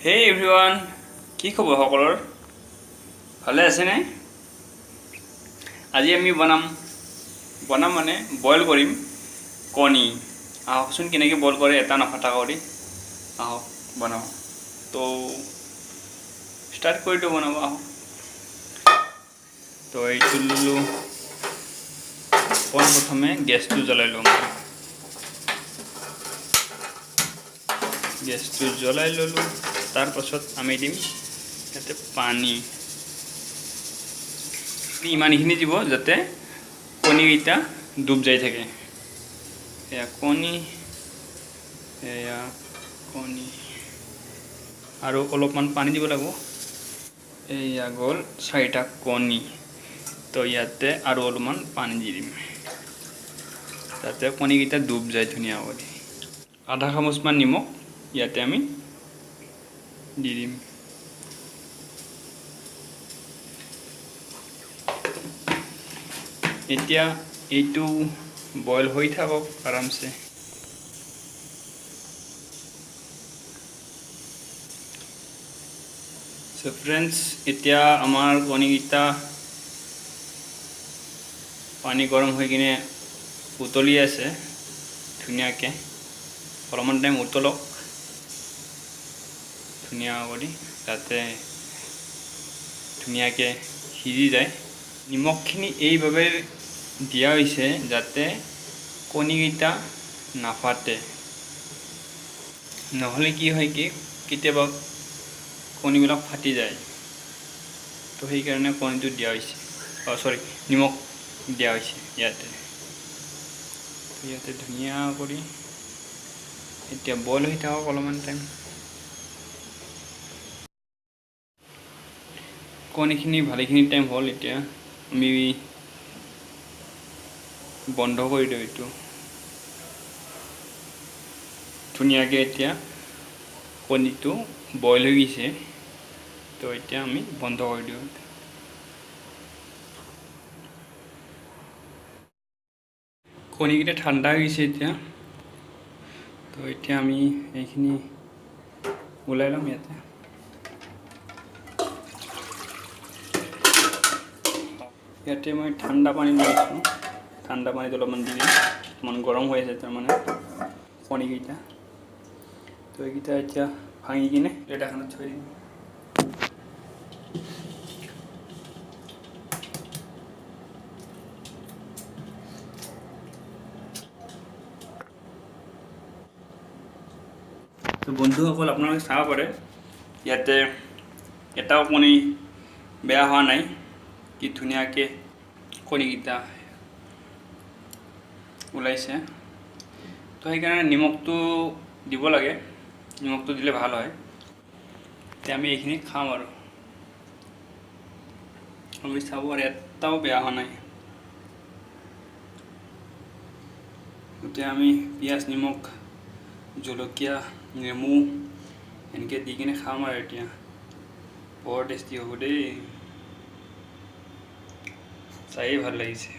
হে এভৰিৱান, কি খবৰ সকলোৰ? ভালে আছেনে? আজি আমি বনাম বনাম মানে বইল কৰিম কণী। আহকচোন কেনেকৈ বইল কৰে, এটা নফটা কৰি আহক বনাওঁ। তো ষ্টাৰ্ট কৰি দিওঁ বনাব, আহক। তো এইটো ল'লোঁ, পোনপ্ৰথমে গেছটো জ্বলাই ল'ম। গেছটো জ্বলাই ল'লোঁ, তাৰপাছত আমি দিম ইয়াতে পানী। ইমানখিনি দিব যাতে কণীকেইটা ডুব যাই থাকে। এয়া কণী, এয়া কণী, আৰু অলপমান পানী দিব লাগিব। এয়া গ'ল চাৰিটা কণী। তো ইয়াতে আৰু অলপমান পানী দি দিম যাতে কণীকেইটা ডুব যায় ধুনীয়া কৰি। আধা চামুচমান নিমখ ইয়াতে আমি দি দিম। এতিয়া এইটো বইল হৈ থাকক আৰামছে। চ' ফ্ৰেণ্ডছ, এতিয়া আমাৰ কণীকেইটা পানী গৰম হৈ কিনে উতলি আছে ধুনীয়াকৈ। অলপমান টাইম উতলক ধুনীয়া কৰি, যাতে ধুনীয়াকৈ সিজি যায়। নিমখখিনি এইবাবে দিয়া হৈছে যাতে কণীকেইটা নাফাটে। নহ'লে কি হয় কি কেতিয়াবা কণীবিলাক ফাটি যায়। তো সেইকাৰণে কণীটো দিয়া হৈছে, অঁ চৰি, নিমখ দিয়া হৈছে ইয়াতে। ইয়াতে ধুনীয়া কৰি এতিয়া বইল হৈ থাকক অলপমান টাইম। কণীখিনি ভালেখিনি টাইম হ'ল, এতিয়া আমি বন্ধ কৰি দিওঁ এইটো ধুনীয়াকৈ। এতিয়া কণীটো বইল হৈ গৈছে, তো এতিয়া আমি বন্ধ কৰি দিওঁ। কণীকেইটা ঠাণ্ডা হৈ গৈছে এতিয়া। তো এতিয়া আমি এইখিনি ওলাই ল'ম ইয়াতে। ইয়াতে মই ঠাণ্ডা পানী লৈছোঁ, ঠাণ্ডা পানীত অলপমান দি দিম। অকণমান গৰম হৈ আছে তাৰমানে কণীকেইটা। তো এইকেইটা এতিয়া ভাঙি কিনে প্লেট এখনত থৈ দিম। তো বন্ধুসকল, আপোনালোকে চাব পাৰে ইয়াতে এটাও কণী বেয়া হোৱা নাই, কি ধুনীয়াকৈ কণীকেইটা ওলাইছে। তো সেইকাৰণে নিমখটো দিব লাগে, নিমখটো দিলে ভাল হয়। এতিয়া আমি এইখিনি খাম আৰু আমি চাব পাৰে এটাও বেয়া হোৱা নাই। এতিয়া আমি পিঁয়াজ, নিমখ, জলকীয়া, নেমু এনেকৈ দি কিনে খাম আৰু এতিয়া বৰ টেষ্টি হ'ব দেই, চায়ে ভাল লাগিছে।